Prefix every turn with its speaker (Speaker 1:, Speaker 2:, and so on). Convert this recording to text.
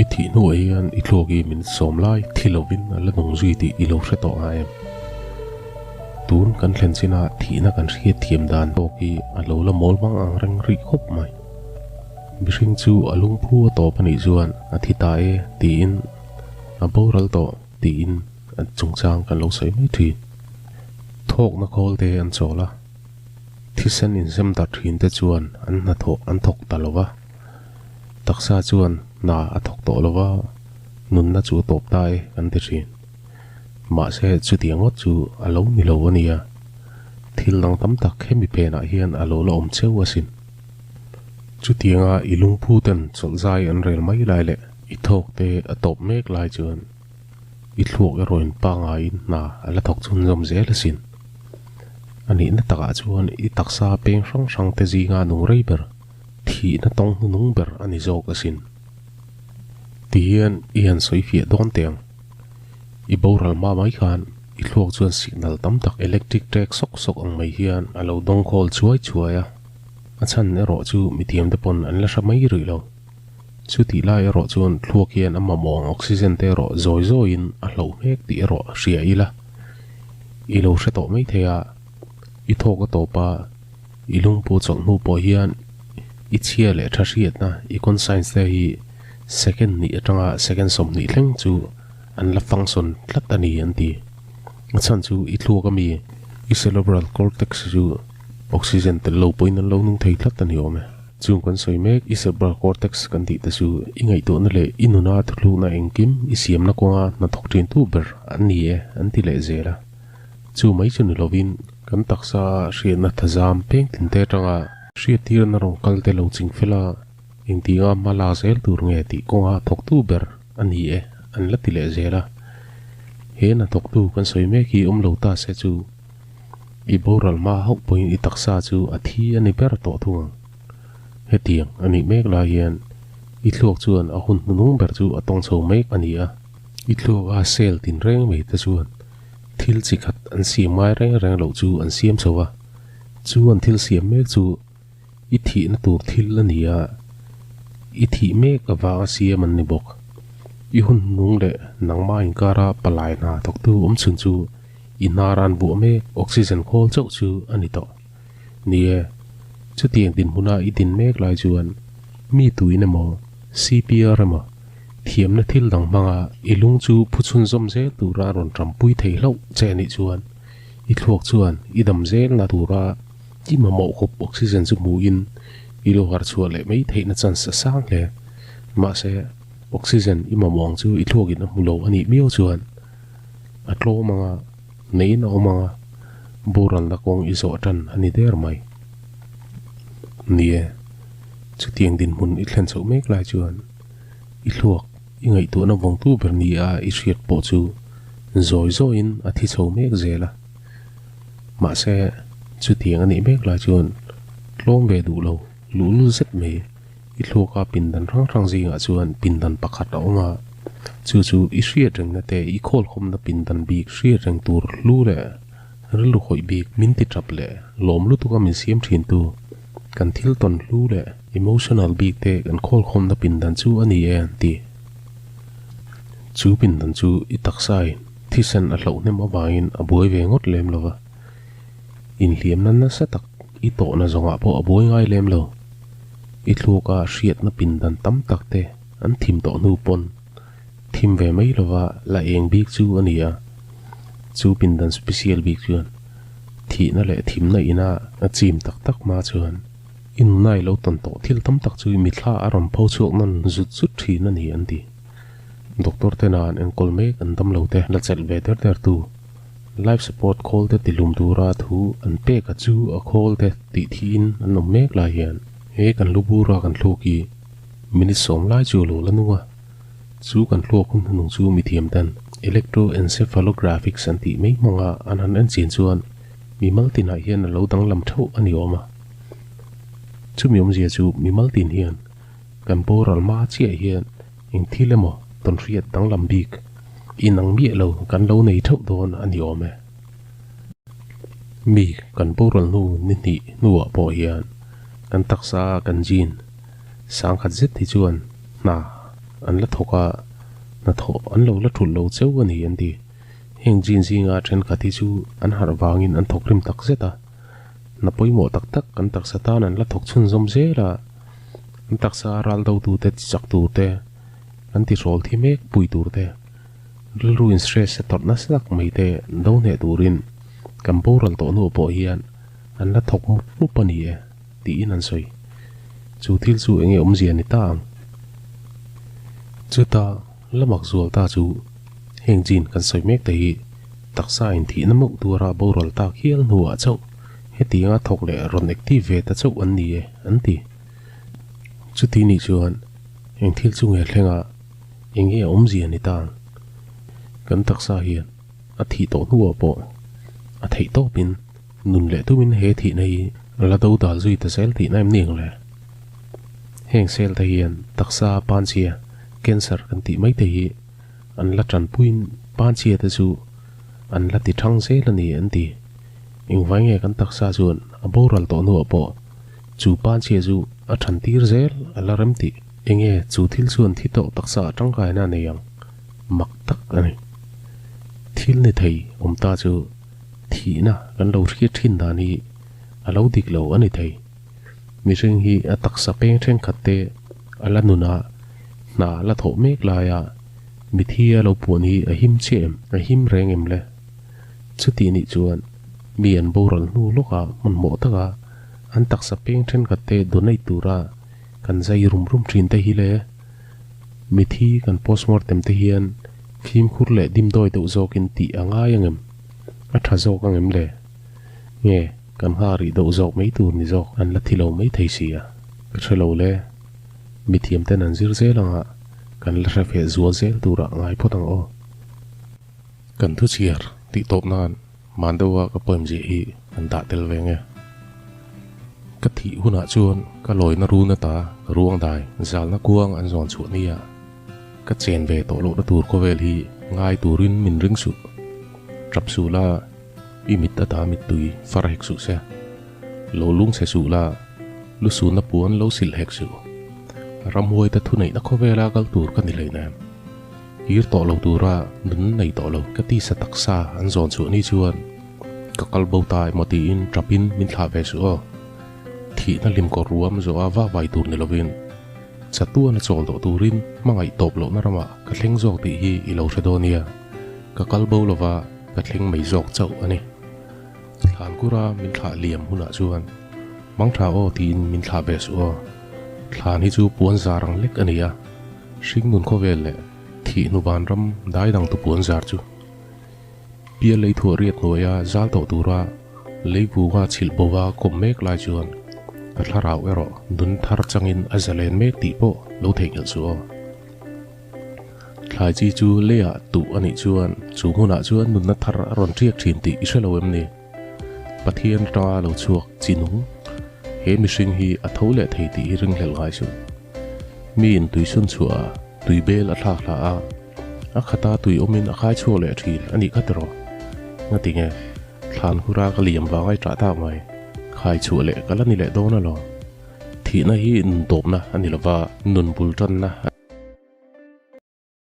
Speaker 1: I thih hnuah hian i thluak hi min sawm lai thi lovin a la nung zui tih i lo hre tawh nga em? Tun kan thlen chinah thihna kan hriat thiam dan tawk hi a lo la mawl mang ang reng rih khawp mai. Mihring chu a lungphu a tawp a nih chuan a thi ta e tiin a boral tawh tiin a chungchang kan lo sawi mai thin. Thawkna khawl te an chawl a, thisen inzem darh thin te chuan an hnathawh an thawk ta lo va. Taksa chuan hna a thawk tawh lo va, nunna chu a tawp ta e kan ti thin. Mahse chutiang ngawt chu a lo ni lo a nia. Thil dang tam tak hemi phenah hian a lo la awm cheu asin. Chutianga i lungphu ten chawlh zai an rel mai lai leh i thawk te a tawp mek lai chuan i thluak erawhin pangaiin hna a la thawk chhunzawm zel asin. A nihna takah chuan i taksa peng hrang hrang te zinga nung rei ber Thihna tawng hnunung ber a ni zawk asin. Tihian i han sawi fiah dawn teh ang. I boral hma mai khan i thluak chuan signal tam tak electric trek sawk sawk ang mai hian a lo dawng khawl chuai chuai a. A chhan erawh chu mithiam te pawn an la hre mai rih lo. Chutih lai erawh chuan thluak hian a mamawh ang oxygen te erawh zawi zawiin a hloh hmek tih erawh hria ila. I lo hre tawh mai thei a, i thawk a tawp a. I lungpu chawlh hnu pawh hian i chhia leh tha hriatna, i conscience te hi second hnih atanga second 20 thleng chu an la function tlat a ni an ti. A chhan chu i thluak ami i cerebral cortex chu oxygen tel lo pawhin an lo nung thei tlat a ni awm e. Chung kan sawi mek i cerebral cortex kan tih te chu i ngaihtuahna leh i nuna thuthlukna engkim i siamna kawnga hnathawk thintu ber an ni e an ti leh zel a. Chu mai chu ni lovin kan taksa hriatna thazam peng tin te atanga hriattirna rawn kal te lo ching fel a, engtinga hma la zel tur nge tih kawnga thawktu ber a ni e an la ti leh zel a. He hnathawktu kan sawi mek hi awm lo ta se chu i boral hma hauh pawhin i taksa chu a thi a ni ber tawh thung ang. Hetiang a nih mek lai hian i thluak chuan a hun hnuhnung ber chu a tawng chho mek a ni a. I thluak a cell tin reng mai te chuan Thil chi khat an siam ngai reng reng loh chu an siam chho a, chu an thil siam mek chu i thihna tur thil a ni a, i thih mek avanga siam an ni bawk. I hun hnung leh nangmah inkara palai hna thawktu awm chhun chu i hnar an vuah mek oxygen khawl chauh chu a ni tawh. Ni e, chutiang dinhmuna i din mek lai chuan mi tuin emaw CPR emaw Thiamna thil dang hmanga i lung chu phu chhunzawm zel tura rawn tampui thei hlauh che anih chuan i thluak chuan i dam zelna tura i mamawh khawp oxygen chu hmuhin i lo harh chhuah leh mai theihna chance a sang hle. Mahse, oxygen i mamawh ang chu i thluakin a hmu lo anih miau chuan a tlawm anga neiin a awm anga boralna kawng i zawh tan a ni der mai. Ni e, chutiang dinhmun i thlen chhoh mek lai chuan I hluak, i ngaihtuahna vawngtu ber ni a i hriat pawh chu zawi zawiin a thi chho mek zel a. Mahse, chutiang a nih mek lai chuan tlawm ve duh lo, luhlul zet mai i hluaka pindan hrang hrang zingah chuan pindan pakhat a awm a. Chu chu i hriat rengna te, i khawlkhawmna pindan bik hriat reng tur hlu leh rilru khawih bik min ti tap leh lawm lutuka min siam thintu kan thil tawn hlu leh Emotional bik te kan khawlkhawmna pindan chu a ni e an ti. Chu pindan chu i taksain thisen a hlauh hnem avangin a buai ve ngawt lem lo va. Inhliamna nasa tak i tawhna zawngah pawh a buai ngai lem lo. I thluaka hriatna pindan tam tak te an thim tawh hnu pawn thim ve mai lova la eng bik chu a ni a. Chu pindan special bik chuan thihna leh thimna ina a chim tak tak hma chuan I nunai lo tawn tawh thil tam tak chu i mithla a rawn pho chhuak nawn zut zut thin a ni an ti. Doctor te nan enkawl mek an dam lo te la chelh ve der der tu life support khawl te tilum tura thu an pek a chu a khawl te tih thiin an awm mek lai hian he kan lu bura kan thluk hi minute 10 lai chu a lo la nung a, chu kan hluak hun hnung chu mithiam ten electroencephalographics an tih mai hmanga an han en chian chuan mimal tinah hian a lo danglam theuh a ni awm a. Chumi awmzia chu mimal tin hian kan boral hma chiah hian eng thil emaw tawnhriat danglam bik inang miah lo kan lo nei theuh dawn a ni awm e. Mi kan boral hnu ni hnih hnuah pawh hian kan taksa kan gene sangkhat zet hi chuan hna an la thawk a, hnathawh an lo la thulh lo cheu a ni an ti. Heng gene zinga thenkhat hi chu an harh vangin an thawk rim tak zet a, hna pawimawh tak tak an taksa tan an la thawk chhunzawm zel a, an taksa ral dotute chi chak tur te, an tihrawl thi mek pui tur te, rilru in stress a tawrh nasa tak mai te do hneh turin kan boral tawh hnuah pawh hian an la thawk mup mup a ni e tiin an sawi. Chu thil chu enge awmzia ni ta ang? Chuta la mak zual ta chu heng gene kan sawi mek te hi taksa in thihna meuh tuara boral tak hial hnuah chauh hetianga thawk leh rawn active ve ta chauh an ni e an ti. Chuti nih chuan eng thil chu nge thlenga enge a awmzia ni ta ang? Kan taksa hian a thih tawh hnuah pawh a theih tawpin Nun leh tumin he thihna hi la do dal zui ta zel tihna em ni ang le? Heng sel te hian taksa panchhia, cancer kan tih mai te hi an la tanpuiin panchhia te chu an la ti thang zel a ni an ti. Engvai nge kan taksa chuan a boral tawh hnuah pawh chu panchhia chu a than tir zel a la rem tih? Enge chu thil chuan thi tawh taksa a tangkaina a nei ang? Mak tak a ni. Thil ni thei awm ta chu Thihna kan lo hriat thin dan hi a lo dik lo a ni thei. Mihring hi a taksa peng thenkhat te a la nun a, hna la thawh mek laia mithi a lo puan hi a him chiah em? A him reng em le? Chutih nih chuan mi an boral hnu lawka hmanhmawh taka an taksa peng thenkhat te donate tura kan zai rum rum thin te hi le? Mithi kan postmortem te hian fimkhur leh dimdawi deuh zawkin tih a ngai angem? A tha zawk angem le? Nge, kan nghah rih deuh zawk mai tur ni zawk an la thi lo mai thei si a? Ka hre lo le. Mithiam ten an zir zel anga kan la hre feh zual zel turah ngai phawt ang aw. Kan thu chhiar tih tawp nan man deuha ka poem ziah hi kan dah tel ve nge. Ka thih hunah chuan ka lawina run ata ka ruang dai zalna kuang an zawn chhuah nia. Ka chen ve tawh lohna tur khawvel hi ngai turin min ring suh. Tap suh la, i mit ata mittui far hek suh se. Lo lung chhe suh la, lu sunna puan lo silh hek suh. Ramhuaite thuneihna khawvela kal tur ka ni hleinem. Kir tawh lo tura nun nei tawh lo ka tisa taksa an zawn chhuah ni chuan ka kal bo ta emaw tiin tapin min thlah ve suh aw. Thihna hlim kawr ruam zawha vak vai tur ni lovin chatuan a chawl tawh turin hmangaih tawp lohna ramah ka thleng zawk tih hi i lo hre dawn nia. Ka kal bo lova ka thleng mai zawk chauh a ni. Thlankura min thlah liam hunah chuan mang tha aw tiin min thlah ve suh aw. Thlan hi chu puan zar ang lek a ni a, hringnun khawvel leh thih hnu vanram dai dang tu puan zar chu pial lei thuah riat hnuaia zal tawh tura lei vunga chhilh bova kawm mek lai chuan ka thlarau erawh nun thar changin a zalen mek tih pawh lo theihnghilh suh aw. Thlai chi chu leiah tuh a nih chuan chu hmunah chuan nunna thar a rawn ṭiak ṭhin tih i hre lo em ni? Pathian atanga lo chhuak chi nung, he mihring hi a tho leh thei tih hi ringhlelh ngai suh. Miin tui sun chhuah a, tui bel a thlak hlah a, a khata tui awmin a khai chhuak leh ṭhin a nih kha tiraw? Ngati nge? Thlan hura ka liam vang ai ṭah tak mai. Khai chhuah leh ka la ni leh dawn alawm. Thihna hi nun tawpna a ni lova, nun bul ṭanna a.